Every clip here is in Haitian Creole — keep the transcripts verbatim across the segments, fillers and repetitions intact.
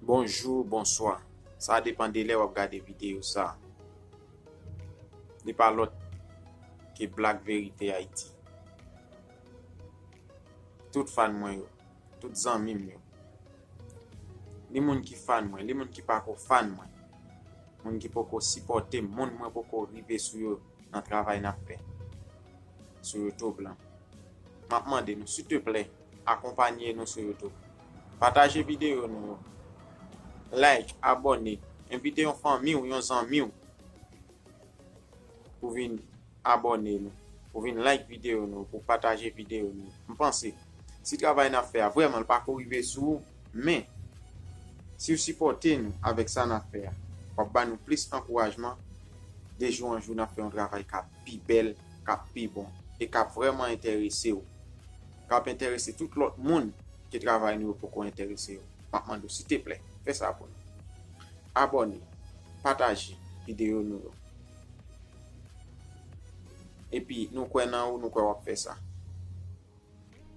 Bonjou, bonswa. Sa depann de lè w ap gade videyo sa. Li pa lòt ke Black Verite Haïti. Tout fan mwen yo, tout zanmi m yo. Ni moun ki fan mwen, ni moun ki pako fan mwen. Moun ki poko sipòte m, moun mwen poko rive sou yo nan travay n ap fè sou YouTube lan. M ap mande nou, siteplè, akonpanye nou sou YouTube. Pataje videyo nou yo. Like, abòne, envite yon fanmi w, yon zanmi w pou vin abòne nou, pou vin like videyo nou, pou pataje videyo nou. M panse, si travay n ap fè a, vrèman, l pako rive sou ou, men, si w sipòte nou avèk sa n ap fè a, w ap ba nou plis ankourajman. De jou an jou, n ap fè yon travay k ap pi bèl, k ap pi bon, e k ap vrèman enterese w, k ap enterese tout lòt moun ke travay nou yo poko enterese yo. M ap mande w, siteplè, fè sa pou nou. Abòne, pataje videyo nou yo. Epi, nou kwè nan ou, nou kwè w ap fè sa.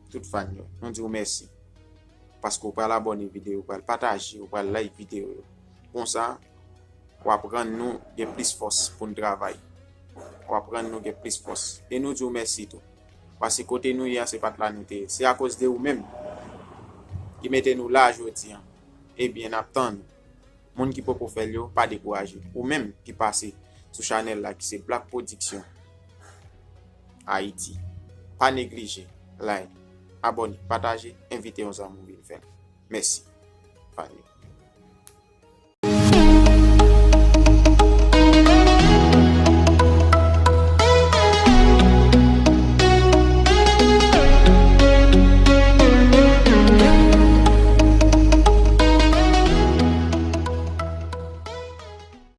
Tout fan yo, nou di w mèsi. Paske w pral abòne videyo, w pral pataje, w pral like videyo yo. Konsa, w ap rann nou gen plis fòs pou n travay. W ap rann nou gen plis fòs. E nou di w mèsi tou. Paske kote nou ye a, se pa t la nou te ye. Se akoz de ou menm ki mete nou la jodi an. Ebyen, n ap tann ou. Moun ki poko fè l yo, pa dekouraje. Ou menm ki pase sou chanèl la ki se Black Production Haïti, pa neglije like, abòne, pataje, envite yon zanmi w vin fè l. Mèsi. Fan yo.